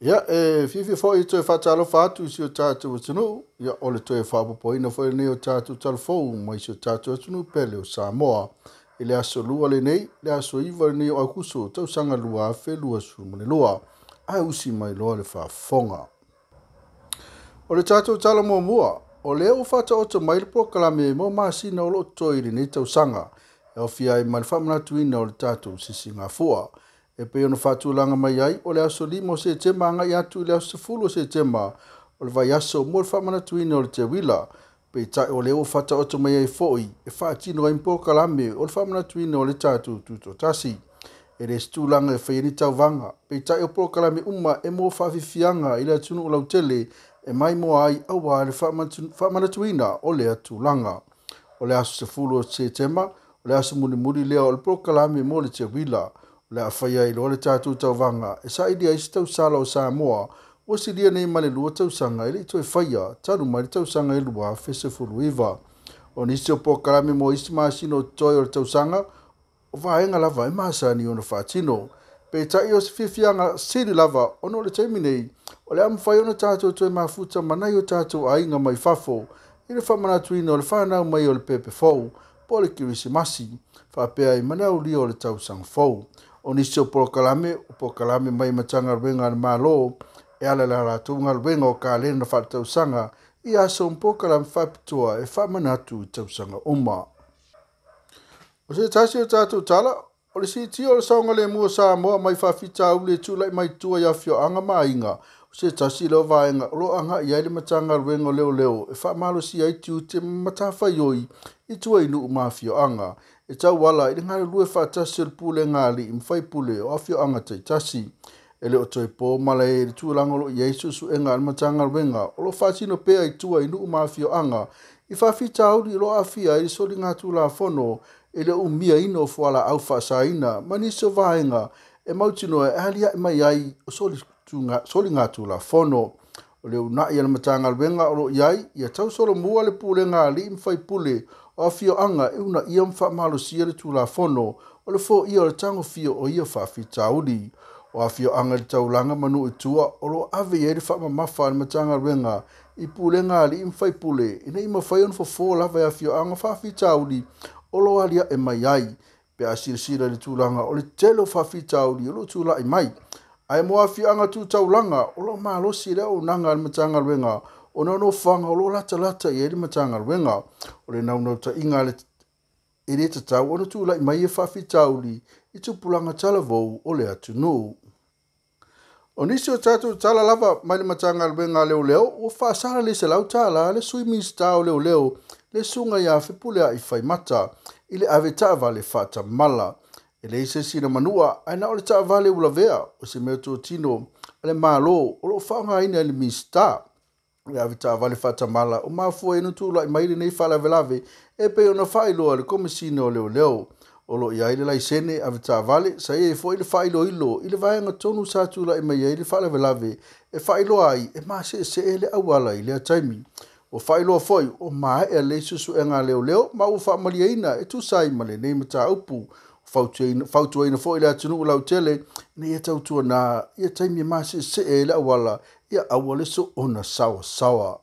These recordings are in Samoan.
Ia, e fiafia foi e toe faatalofa atu i si o tatou atunuu, ia, o le toe faaopoopoina foi lenei o tatou talafou mai si o tatou atunuu pele o Samoa. I le aso Lua lenei, le aso 9 lenei o Aokuso, tausaga 2022, ae usi mai loa le faafofoga. O le tatou tala muamua, o lea ua faataoto mai le polokalame mo masina o lo o totoe i lenei tausaga, e aofia ai ma le faamanatuina o le tatou sisigafua. E pei ona faatulaga mai ai, o le aso 5 o Setema agai atu i le aso 10 o Setema, o le vaiaso mo le faamanatuina o le teuila. Peitai o lea ua faataoto mai ai foi e faatino ai polokalame o le faamanatuina o le tatou tutoatasi. E le o se tulaga e faia ni tauvaga, peitai o polokalame uma e mo faafiafiaga i le atunuu lautele e maimoa ai aua le faamanatuina o lea tulaga. O le aso 10 o Setema, o le aso mulimuli lea o le polokalame mo le teuila. O le a faia ai loa le tatou tauvaga e sailia ai se tausala o Samoa ua silia nei ma le 2 tausaga e le i toe faia talu mai le tausaga e 2019. O nisi o polokalame mo isi masina o totoe o le tausaga, o vaega lava e masani ona faatino. Peitai o se fiafiaga sili lava ona o le taimi nei, o le a mafai ona tatou toe mafuta ma nai o tatou aiga mai fafo i le faamanatuina o le fanau mai o le pepe fou po o le Kerisimasi, faapea ai ma le aulia o le tausaga fou. O nisi o polokalame, o polokalame mai Matagaluega a le Malo e ala i la latou galuega o kalena faaletausaga i aso ma polokalame faapitoa e faamanatu i tausaga uma. O se tasi o tatou tala, o le siitia o le saogalemu o Samoa mai faafitauli e tulai mai tua i afioaga ma aiga, o se tasi lea o vaega o lo o agai ai le Matagaluega o Leoleo e faamalosia ai tiute ma matafaioi i tua i nuu ma afioaga, e tauala i le galulue faatasi o le pulega a alii ma faipule o afioaga taitasi. E le o toe po malae i le tulaga o lo o i ai suesuega a le Matagaluega o lo o faatino pea i tua i nuu ma afioaga i faafitauli o lo o aafia ai le soligatulafono i le umiaina o fualaau faasaina ma nisi o vaega e mautinoa e aliae mai ai o soligatulafono. O le uunai a le Matagaluega o lo o i ai ia tausolomua le pulega a alii ma faipule o afioaga e uunaia ma faamalosia le tulafono o le foia o le tagofia o ia faafitauli. O afioaga i le taulaga ma nuu i tua o lo o ave i ai le faamamafa a le Matagaluega i pulega a alii ma faipule ina ia mafai ona fofo lava e afioaga faafitauli o lo o aliae mai ai, pe a silasila i le tulaga o le tele o faafitauli o lo o tulai mai. Ae mo afioaga tu taulaga o lo o malosi le auaunaga a le Matagaluega ona o nofoaga o lo o latalata i ai le Matagaluega. O le naunautaiga e le tatau ona tulai mai e faafitauli i tupulaga talavou o le atunuu. O nisi o tatou tala lava mai le Matagaluega a Leoleo ua faasala le $100 le sui Minisita o Leoleo le susuga ia Fepuleai Faimata i le ave taavale faatamala. E leai se isi na manua ae na o le taavale ulavea o se mea totino a le Malo o lo o faaaogaina e le Minisita. Le ave taavale faatamala o mafua ai ona tulai mai lenei faalavelave e pei ona faailoa e le Komesina o Leoleo. O lo o i ai le laisene ave taavale, sa i ai foi le faailoilo i le vaega tonu sa tulai mai ai le faalavelave e faailoa ai e maseesee le auala i lea taimi. Ua faailoa foi o maea lelei suesuega a leoleo ma ua faamalieina e tusa ai ma lenei mataupu. Fautuaina foi le atunuu lautele ina ia tautuana ia taimi e maseesee ai le auala ia aua le soona saoasaoa.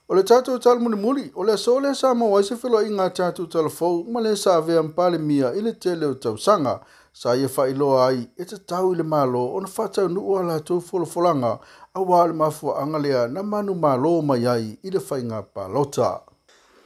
O le tatou tala mulimuli, o le aso lea sa maua ai se feloaiga a tatou talafou ma le sa avea ma Palemia i le tele o tausaga. Sa ia faailoa ai e tatau i le Malo ona faataunuu a latou folafolaga aua le mafuaaga lea na manumalo mai ai i le faiga palota.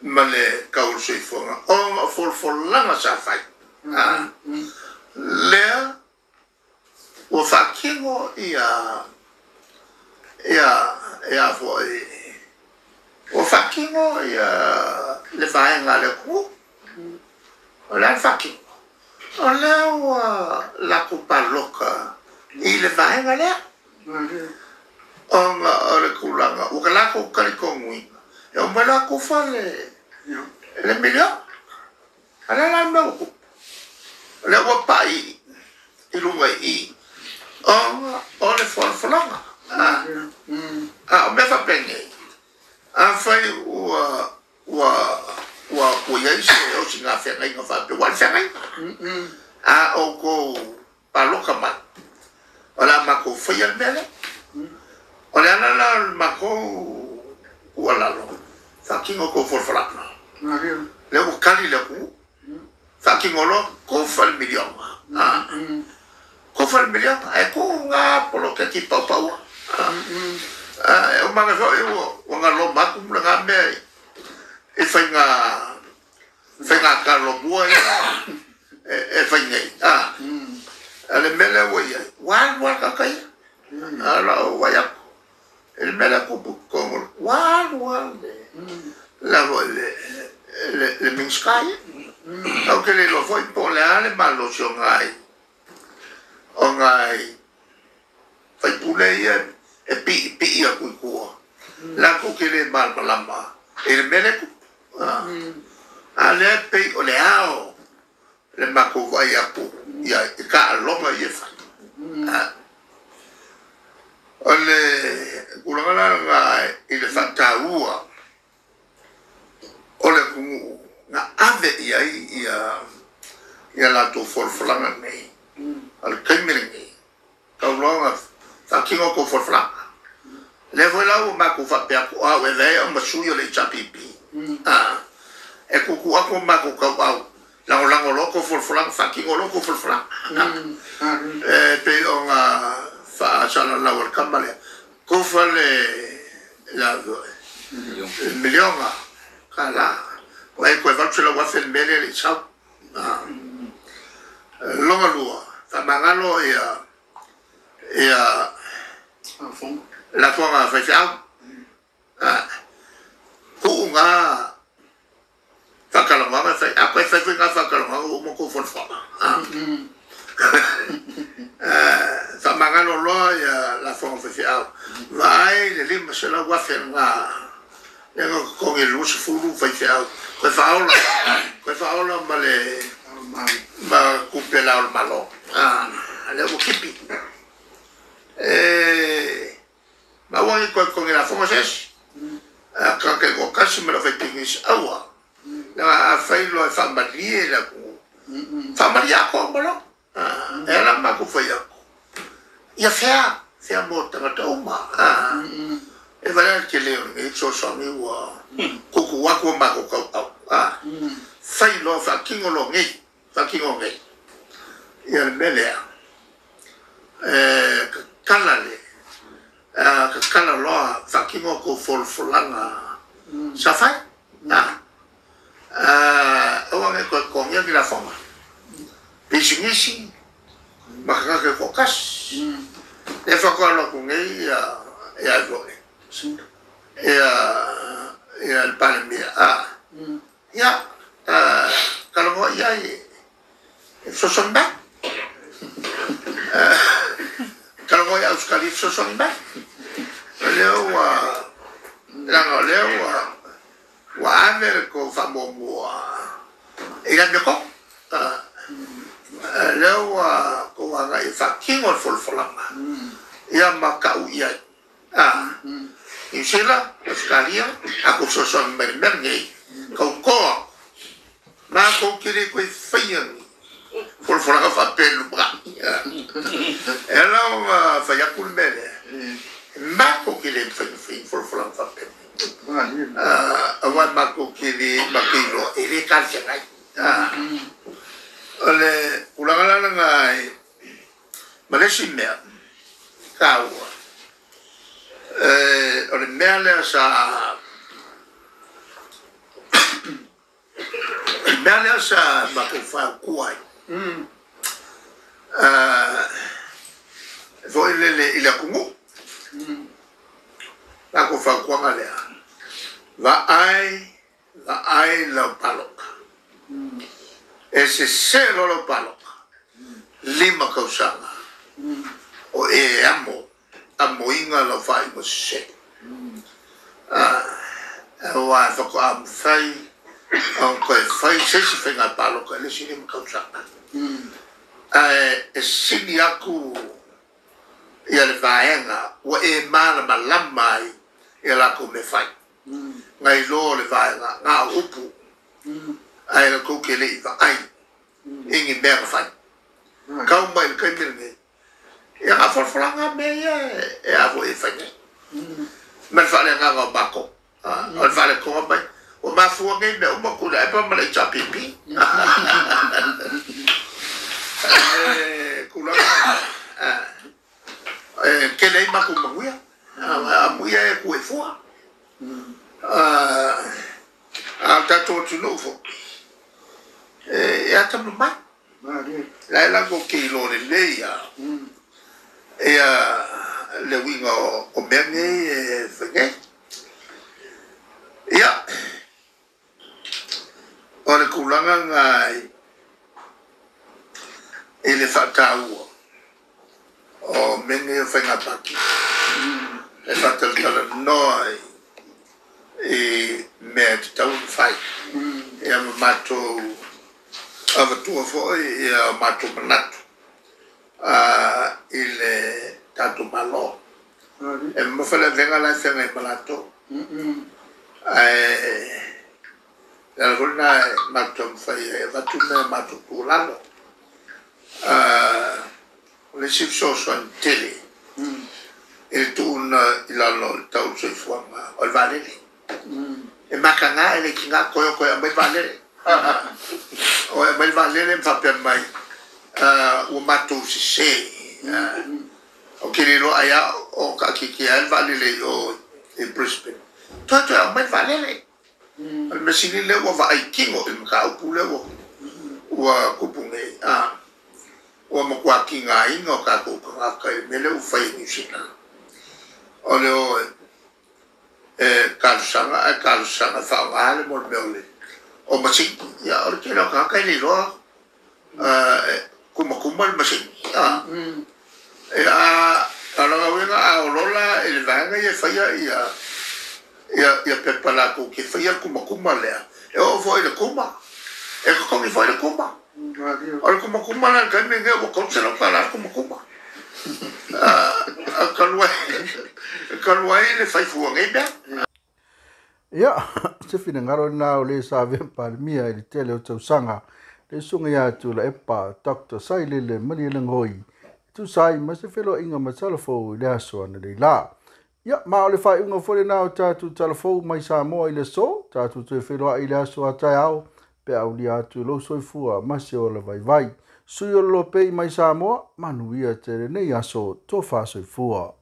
Ma le tau o le soifuaga ona o folafolaga sa fai lea ua faatino ia ia ia foi ua faatino ia le vaega a le atunuu. O le a le faatino? O lea ua latou palota i le vaega lea ona o le tulaga ua latou talitonuina e omai loa tufa le miliona. A o le a la le mea ua tupu? O lea ua pai i luga i i ona o le folafolaga. A o mea faapenei, afai ua ua ua ua i ai se osigafeagaiga faapea, ua le feagaiga, a outou palota mai, o le a matou faia le mea lea. O le ala la o le matou tuualalo, faatino tou folafolaga. Lea ua tali le atunuu, faatino loa, tofa le miliona. Tofa le miliona, ae tuu na poloketi paupaua. E umaga foi ua galoma atu lena mea i faiga talomua ia e fai nei. A le mea lea ua i ai, ua alu lava tagata ia. A o lau vaai atu, i le mea lea tupu i totonu, ua alu lava le Minisita ia. Ou te le iloa foi po o le a le malosi o nai faipule ia e piipii atu i tua. Latou te le malamalama i le mea lea tupu. A lea pei o le ao le matou vaai atu ia i taaloga ia e fai. O le tulaga la lena i le faataua o le atunuu na ave i ai ia latou folafolaga nei. O le taimi lenei, tauloga faatino tou folafolaga. Lea foi la ua matou faapea atu, au e avea ai ma sui o le HRPP. E tuutuu atu matou tauau, lagolago loa tou folafolaga, faatino loa tou folafolaga. E pei ona faasalalau e le tama lea, tofa le miliona tala, mai toe 800,000 le mea lea le i sau. Longa lua, faamagalo ia lafoga faifeau. Tuu ngā whakalongaga whai, a koe whai ngā whakalongaga o moko whanawhana. Whamangalo loa ia lafoga faifeau. Vaai le 500,000 ngā le ngā kongi 20 faifeau. Koe whaola ma le ma kupe lao le malo. Le ua kipi. Ma ua ngi koe kongi lafoga sesi. Ka ke ko kasi ma la whai pingis aua. Nga a whai loa e whaamalie la ku. Whaamalie ako malo. E ala maku whai ako. Ia whea, whea mō tangata uma. E wale te leo ngi sosoangi ua kuku wako mako kau au. Whai loa whakingo lo ngi. Whakingo ngi. Ia le melea. Kakala le. Kakala loa whakingo ko folfolanga. Sa whai? Aua nge koe kongia ki la whanga. Pisingisi, makakake ko kasi. E whakalo ku ngai ia ai ia ia le palemia. Ia, kalongo ia i sosongi mai. Kalongo ia Australia i sosongi mai. Lea ua, langa lea ua ave le ko whamomua i la meko. Lea ua ko wanga i whakingo le folfolanga. Ia makau ia. New Zealand, Australia, ako sosongi mai mea nei. Kau koa. Mā kou kere koe whaiangi. Folfolanga whapelu mga. E la o whai aku le mea lea. Mā kou kere whai folfolanga whapelu. Awa mā kou kere makeilo e le kalsia ngai. O le ulangalala ngai malesi mea kāua. O le mea lea sa mea lea sa matou faukua ai. Foi lele i le atunuu. Matou fautuaga lea. Vaai lau paloka. E sese loa lau paloka. 5 kausaga. O e amo. Amoinga lau whainga sese. Ua e whakoamawhai. O koe whai sesi whainga paloka. E le si 5 kausaga. E sini aku ia le vaenga. Ua e malamalama ai ia lako me whai. Ngai loa le vaenga. Ngā upu. Ai la kou ke le i vaai. Ingi mea ka whai. Kau mai le kaimere nei. Ia gafolafolaga mea ia e a foi e fai nei. Ma le faaleagaga o matou. O le faaletoga mai. Ua mafua nei mea uma Tuilaepa ma le HRPP. E tulaga e tele ai matou manuia. Amuia e tu e fua. A o tatou atunuu foi, e atamamai. La e latou te iloa lelei lava ia le uiga o mea nei e fai nei. Ia, o le tulaga lena i le faataua o mea nei o faiga pati e faatalatalanoa i mea e tatau ona fai. Ia ma matou avatua foi ia matou manatu i le tatou Malo. E mamafa le avega la e feagai ma latou. Ae le ala foi lena e matou taumafai ai e avatu nai a matou tuualalo. O le isi fesoasoani tele i le tuuna i lalo o le tau o le soifuaga o le vaalele. E mataga e le tiga toe o toe aumai le vaalele. O aumai le vaalele ma faapea mai, ua matou sese. O te le iloa ai a o taatitia ai le vaalele i o i Brisbane. Toe toe aumai le vaalele. O le mea sili lea ua vaai tino i le mataupu lea ua tupu nei. Ua matua tigaina o tatou tagata i le mea lea ua fai e Niu Sila. O le o e talosaga ae talosaga e faaaoga le mo le mea o le o masini. Ia, o le tele o tagata e le iloa kumakuma le masini. Ia, a o lona uiga a olola i le vaega ia e faia ia pepa latou te faia le kumakuma lea, e oo foi i le kuma, e totogi foi le kuma. O le kumakuma la i le taimi lenei ua $300 le kumakuma. Talu ai le fai fua nei mea. Ia, se finagalo lena o le sa avea Palemia i le tele o tausaga, le susuga ia Tuilaepa Dr. Sailele Malielegaoi, e tusa ai ma se feloaiga ma Talafou i le aso analeila. Ia, ma o le faaiuga foi lena o tatou Talafou mai Samoa i le aso, tatou toe feloai i le aso a taeao, pe aulia atu i lou soifua ma se ola vaivai. Sui o le Lopei mai Samoa, manuia tele nei aso, tofa soifua.